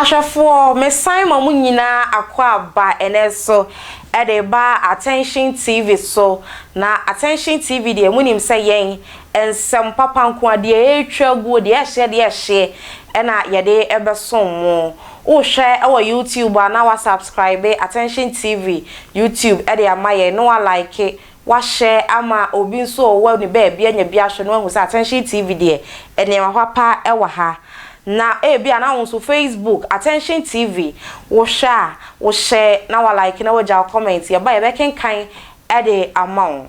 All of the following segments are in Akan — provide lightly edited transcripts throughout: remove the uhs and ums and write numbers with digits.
Ahwɛfoɔ, mesan ma mo nyinaa akwaaba ɛnɛ so de ba Attention TV so. Na Attention TV deɛ monim sɛ yɛn nsɛm papa nko ara, deɛ ɛretwa guo, deɛ ɛhyeɛ deɛ ɛhyeɛ ɛna yɛde bɛsom mo. Wohwɛ wɔ YouTube a na wa subscribe Attention TV YouTube de ama yɛn na wa like, wa share ama obi nso a ɔwɔ ne baabi anya bi ahwɛ na wahu sɛ Attention TV deɛ nneɛma papa wɔ ha. Na ebia na wo nso Facebook Attention TV wohwɛ a wo share na wa like na wagya wo comment yɛba a yɛbɛkenkan de ama wo.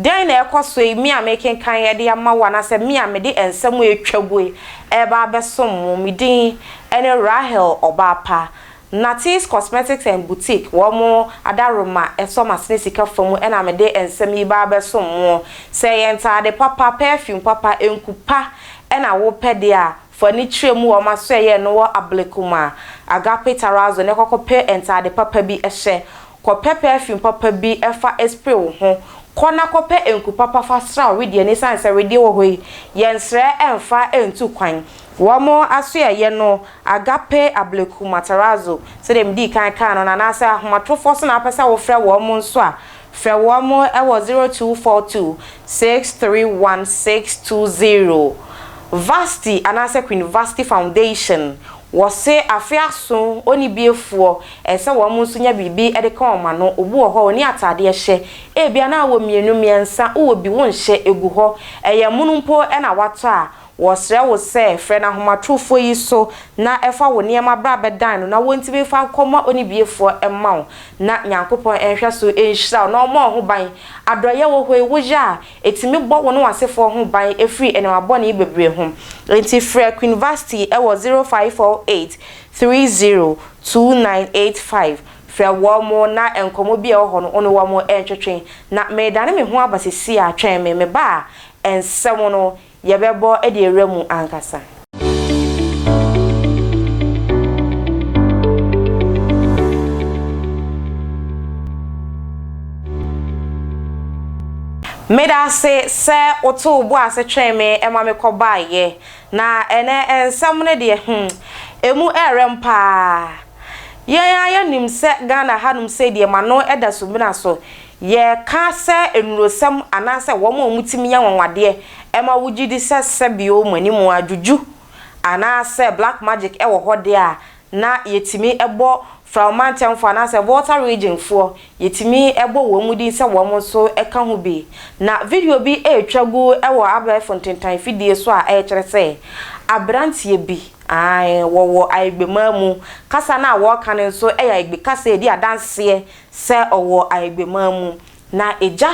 Dɛn na ɛrekɔ so yi, me a merekenkan de ama wo anaasɛ me a mede nsɛm a ɛretwa gu yi reba abɛsom mo? Me din ne Rahel Ɔbaapa. Natees Cosmetics and Boutique, wɔn adaworoma sɔ m'asene sika fa mu na mede nsɛm yi ba abɛsom mo. Sɛ ɛyɛ ntaade papa, perfume papa, nku pa na wopɛ deɛ a, fa ani kyerɛ mu wɔ wɔn asoɛeɛ no wɔ Ablekuma, Agape Terrazzo na kɔkɔpɛ ntaade papa bi hyɛ. Kɔpɛ perfume papa bi fa spray wo ho. Kɔ na kɔpɛ nku papa fa sra wo wedeɛ no esiane sɛ wedeɛ wɔ hɔ yi, yɛnsrɛ mfa ntu kwan. Wɔn asoɛeɛ no, Agape Ableku Matarazzo, sɛdeɛ medii kan kaa no no, anaasɛ ahomatorofoɔ so na wopɛ sɛ wofrɛ wɔn nso a, frɛ wɔn wɔ 0242 631 620. Vasti anaasɛ Queen Vasti Foundation, wɔse afe aso onnibiefoɔ Ɛsɛ sɛ wɔn nso nya biribi de ka wɔn ano. Obi wɔ hɔ a, ɔnni ataadeɛ hyɛ. Ebia na wowɔ mmienu, mmiɛnsa, wowɔ bi, wonhyɛ, ɛgu hɔ. Ɛyɛ mono mpo na woatɔ a, wɔsrɛ wo sɛ, frɛ no ahomatorofoɔ yi so na fa wo nneɛma bra bɛdan no na wɔntumi mfa nkɔma onibiefoɔ mma wo. Na Nyankopɔn nhwɛ so nhyira wo na ɔmmɔ wo ho ban. Adɔeɛ wɔ hɔ yi, woyɛ a, ɛtumi bɔ wo ne w'asefoɔ ho ban firi nneɛma bɔne bebree ho. Enti frɛ Queen Vasti wɔ 0548 302985 Frɛ wɔn na nkɔmmɔ bi a ɛwɔ hɔ no wo ne wɔn ntwetwe. Na meredane me ho aba seesei a, twɛn me, meba a, nsɛm no yɛbɛbɔ de awura mu ankasa. Meda ase sɛ wotoo wo bo ase twɛn me ma mekɔbaeɛ. Na ɛnɛ nsɛm no deɛ hmm, ɛmu ɛrɛm paa. Yɛn ara yɛnim sɛ Ghana hanom sei deɛ m'ano da sumina so. Yɛka sɛ nnurosɛm anaasɛ wɔn a wɔtumi yɛ anwanwadeɛ ma wogye di sɛ sɛbio mo anim a juju anaasɛ black magic wɔ hɔ deɛ a, na yɛtumi bɔ Frao mantamfoɔ anaasɛ Volta region foɔ, yɛtumi bɔ wɔn din sɛ wɔn nso ka ho bi. Na video bi retwa gu wɔ abɛɛfo ntentan fidie so a ɛrekyerɛ sɛ aberanteɛ bi, ae, wɔwɔ Aigbemaa mu, kasa no a wɔreka no nso yɛ Aigbe kasa a ɛdi adanseɛ sɛ ɔwɔ Aigbemaa mu. Na egya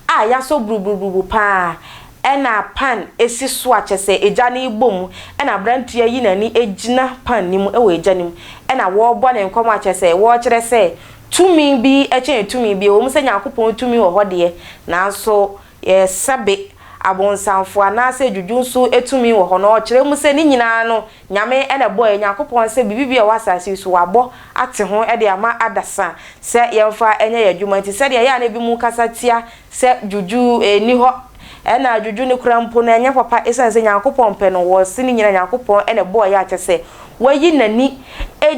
a yɛasɔ buruburuburubu pa ara na pan si so a kyerɛ sɛ egya no rebɔ mu na aberanteɛ ayi n'ani agyina pan no mu wɔ egya no mu na wɔrebɔ ne nkɔmmɔ a kyerɛ sɛ wɔrekyerɛ sɛ tumi bi kyɛn tumi bi. Ɛwɔ mu sɛ Nyankopɔn tumi wɔ hɔ deɛ, nanso sɛbe abonsamfoɔ anaasɛ dwudwu nso tumi wɔ hɔ. Na ɔkyerɛ mu sɛ ne nyinaa no Nyame na ɛbɔeɛ, Nyankopɔn sɛ biribi biara a ɛwɔ asase yi so wabɔ ate ho de ama adasa sɛ yɛmfa nyɛ yɛn adwuma nti sɛdeɛ ɛyɛ a na ebinom kasa tia sɛ dwudwu nni hɔ ɛna dwudwu no koraa mpo no ɛnyɛ papa ɛsiane sɛ Nyankopɔn pɛ no wɔse ne nyina Nyankopɔn na ɛbɔeɛ a kyerɛ sɛ wayi n'ani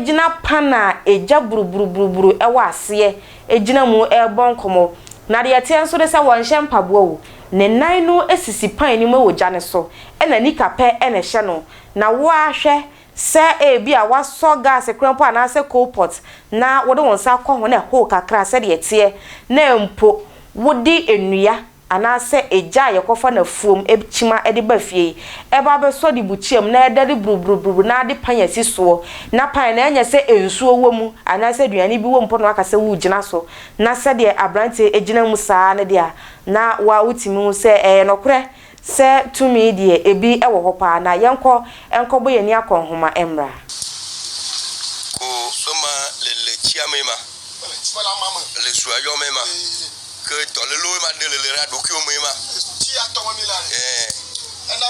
gyina pan a egya buruburuburuburu wɔ aseɛ gyina mu rebɔ nkɔmmɔ na deɛ ɛteɛ nso ne sɛ wɔnhyɛ mpaboa o ne nan no sisi pan no mu wɔ gya no so ɛna nika pɛ na ɛhyɛ no Na wo ara hwɛ, sɛ ebia woasɔ gas koraa mpo anaasɛ coal pot na wode wo nsa akɔ ho na ɛhow kakra sɛdeɛ ɛteɛ, na mpo wode nnua anaasɛ egya a yɛkɔfa no afuom kyima de ba fie yi ba abɛsɔ de bukyia mu na ɛdɛre buruburuburuburu na ade pan asi soɔ, na pan no ɛnyɛ sɛ nsuo wɔ mu anaasɛ aduane bi wɔ mu mpo na woaka sɛ woregyina so, na sɛdeɛ aberanteɛ gyina mu saa no deɛ a, na wo ara wotumi hu sɛ ɛyɛ nokorɛ Sɛ tumi deɛ ebi wɔ hɔ paa na yɛnkɔ nkɔbɔ yɛn ani akɔnhoma mmra. Ko ema le le tsia me ma, le sua yɔ me ma, ke dɔlelo ma de le le ɖa ɖokuiwo me ma. Ɛɛ. Ahan.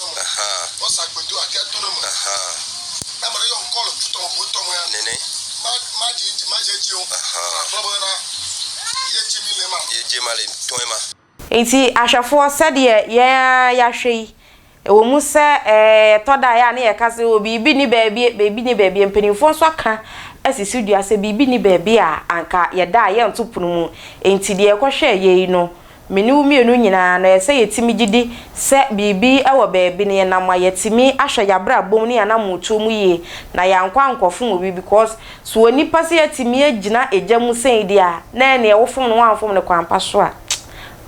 Ahan. Ahan. Nene. Enti ahwɛfoɔ, sɛdeɛ yɛn ara yɛahwɛ yi, Ɛwɔ mu sɛ ɛtɔ da a ɛyɛ a na yɛka sɛ oh biribi nni baabi, biribi nni baabi. Mpanimfoɔ nso aka asisi dua sɛ biribi nni baabi a anka yɛda a yɛnto pono mu. Enti deɛ yɛkɔhwɛeɛ yi no, me ne wo mmienu nyinaa no, ɛsɛ sɛ yɛtumi gye di sɛ biribi wɔ baabi na yɛnam a yɛatumi ahwɛ yɛn abrabɔ mu ne yɛn anammɔntuo mu yie na yɛankɔ ankɔfom obi because sɛ onipa sɛ yɛatumi agyina egya mu sei deɛ a, na ɛnneɛ wofom no woamfom no kwan pa so a,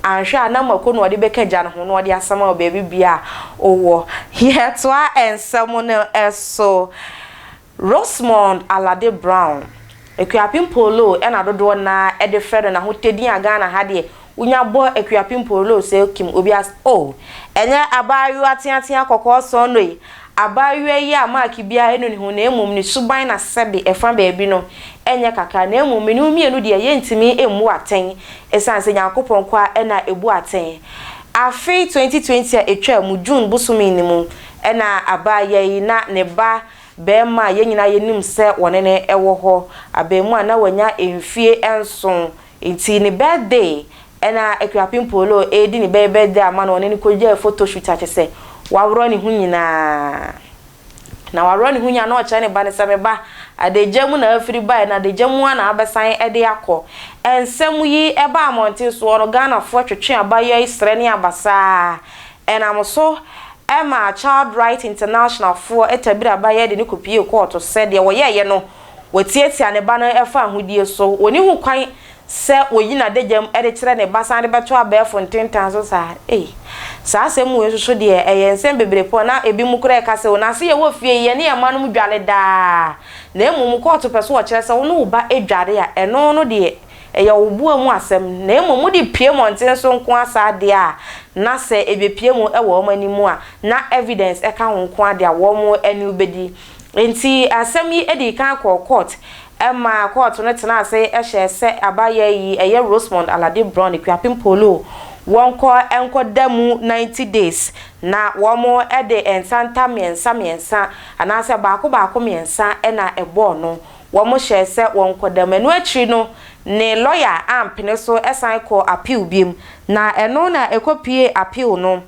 anhwɛ a na mako na ɔde bɛka gya no ho na ɔde asama wo baabi bia a wowɔ. Yɛtoa nsɛm no so. Rosemond Alade Brown, Akuapem Poloo na dodoɔ no ara de frɛ no n'ahotɛ din a Ghana ha deɛ wonya bɔ Akuapem Poloo sɛ kim obi as oh ɛnyɛ abaayewa teatea kɔkɔɔ sɔɔnɔ yi, abaayewa yi a mark biara nni ne ho na mmom ne suban na sɛbe ɛfa baabi no ɛnyɛ kakra na mmom mene wo mmienu deɛ yɛntumi mmu atɛn ɛsiane sɛ Nyankopɔn nko ara na ɛbu atɛn. Afe 2020 a ɛtwaa mu June bosome no mu na abaayewa yi na ne ba barima a yɛn nyinaa yɛnim sɛ wɔne no wɔ hɔ, abaamua a na wanya mfie nson, nti ne birthday na Akuapem Polo redi ne bɛyɛ birthday ama no, ɔne no kɔyɛɛ photo shoot a kyerɛ sɛ waworɔ ne ho nyinaa. Na waworɔ ne ho nyinaa na ɔkyerɛ ne ba no sɛ me ba, adagya mu na afiri baeɛ na adagya mu ara na abɛsan de akɔ. Nsɛm yi baa mmɔnten soɔ no, Ghanafoɔ twetwe abayewa yi serɛ ne abasaa. Ɛnam so maa Child Right International foɔ tabiri abayɛ de no kɔpuee kɔɔto sɛ deɛ wɔyɛeɛ no wɔatiatia ne ba no fa ahodie so, wɔnni ho kwan sɛ wɔyi n'adagyam de kyerɛ ne ba san de bɛto abɛɛfo ntentan so saa. Ei, saa asɛm wei nso so deɛ ɛyɛ nsɛm bebree pɔ na ebinom koraa ɛka sɛ o na ase yɛwɔ fie yi yɛne yɛn mma nom dware daa na mmom kɔɔto pɛ so wɔkyerɛ sɛ wo ne wo ba dware a ɛno no deɛ Ɛyɛ wo boa mu asɛm, na mmom wode pue mmɔnten so nko ara saa deɛ a, na sɛ ɛbɛpue mu wɔ wɔn anim a, na evidence ka ho nko ara deɛ a, wɔn ani bɛdi. Enti asɛm yi dii kan kɔɔ court ma court no tenaa ase hyɛɛ sɛ abaayewa yi, ɛyɛ Rosemond Alade Brown Akuapem Poloo, wɔnkɔ nkɔda mu 90 days na wɔde nsanta mmiɛnsa mmiɛnsa anaasɛ baako baako mmiɛnsa na ɛbɔɔ no. Wɔhyɛɛ sɛ wɔnkɔda mu. Ɛno akyiri no, ne lɔya ampene so san kɔɔ appeal biom, na ɛno na ɛkɔpuee appeal no.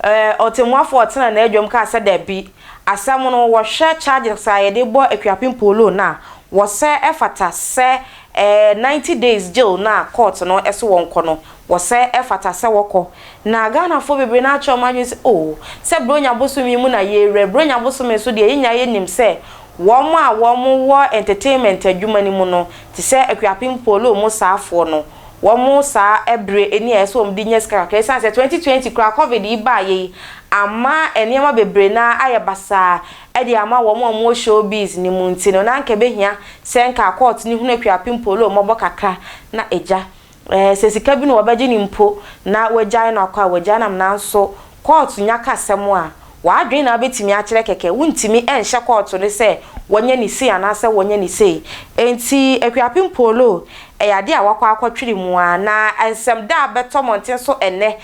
Ɔtɛmmuafoɔ a ɔtenaa n'adwam kaa sɛ dabi, asɛm no wɔhwɛ charges a yɛde bɔ Akuapem Polo no a, wɔsɛ ɛfata sɛ 90 days jail no a court no se wɔnkɔ no, Wɔsɛ ɛfata sɛ wɔkɔ. Na Ghanafoɔ bebree no ara kyerɛ wɔn adwene sɛ oh, sɛ Buronya bosome yi mu na yɛrewura, Buronya bosome nso deɛ yɛn nyinaa yɛnim sɛ wɔn a wɔn wɔ entertainment adwuma no mu no, te sɛ Akuapem Polo mu saafoɔ no, wɔn saa bere ni a ɛsɛ sɛ wɔn de nya sika kakra. Ɛsiane sɛ 2020 koraa covid yi baeɛ yi ama nneɛma bebree no ara ayɛ basaa de ama wɔn a wɔwɔ showbiz no mu nti no, na anka ɛbɛhia sɛ nka court no hunu Akuapem Polo mmɔbɔ kakra na agya. Ɛɛ, sɛ sika bi na wɔbɛgye no mpo na wɔagyae no akɔ a, wɔagyae no am. Nanso kɔɔto nya ka asɛm a, w'adwene na wobɛtumi akyerɛ kɛkɛ. Wontumi nhyɛ kɔɔto no sɛ wɔnyɛ no sei anaasɛ wɔnyɛ no sei. Enti Akuapem Polo, ɛyɛ adeɛ a wakɔ akɔtwere mu ara. Na nsɛm da a abɛtɔ mmɔnten so ɛnnɛ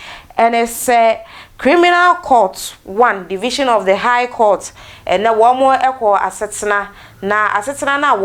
ne sɛ Criminal Court One, Division of the High Court, ɛnnɛ wɔkɔɔ asetena. Na asetena no a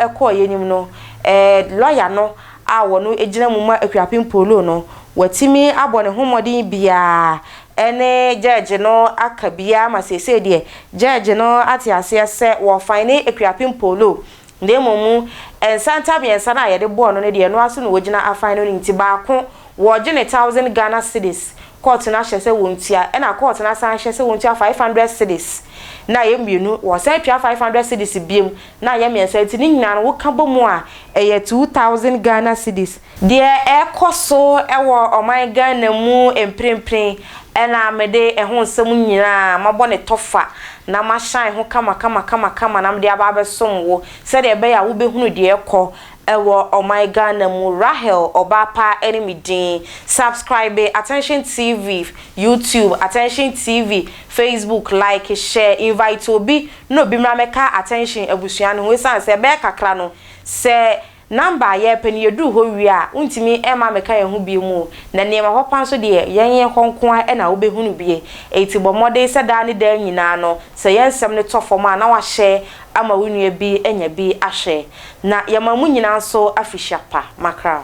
wɔkɔeɛ no mu no, ɛɛ, lɔya no a wɔno gyina mu ma Akuapem Polo no, watumi abɔ ne ho mmɔden biara ne gyɛɛgye no aka biara ma seesei deɛ gyɛɛgye no ate aseɛ sɛ wɔfine Akuapem Polo na mmom nsanta mmiɛnsa no a yɛde bɔɔ no no deɛ ɛno ara so na wɔgyina afine no no nti baako wɔregye no thousand Ghana cedis kɔɔto no ahyɛ sɛ wɔntua ɛna kɔɔto no asan ahyɛ sɛ wɔntua 500 cedis na ɛyɛ mmienu wɔsan atua 500 cedis biom na ayɛ mmiɛnsa nti ne nyinaa no woka bɔ mu a ɛyɛ 2000 Ghana cedis. Deɛ ɛrekɔ so wɔ ɔman Ghana mu mprempren na mede ɛho nsɛm nyinaa mabɔ ne tɔfa na mahyɛn ho kamakamakamakama na mede aba abɛsom wo sɛdeɛ ɛbɛyɛ a wobɛhunu deɛ ɛrekɔ wɔ ɔman Ghana mu. Rahel Ɔbaapa ne me din. Subscribe Attention TV YouTube, Attention TV Facebook, like, share, invite obi na obi mmra mmɛka Attention abusua no ho esiane sɛ ɛbɛyɛ kakra no sɛ number a yɛrepɛ no yɛduru hɔ wie a wontumi mma mmɛka yɛn ho bio mu na nneɛma papa nso deɛ yɛn yɛn hɔ nko ara na wobɛhunu bie enti bɔ mmɔden sɛ daa ne daa nyinaa no sɛ yɛn nsɛm no tɔ fam a na wahyɛ ama wo nua bi anya bi ahwɛ na yɛma mo nyinaa nso afehyia pa makra.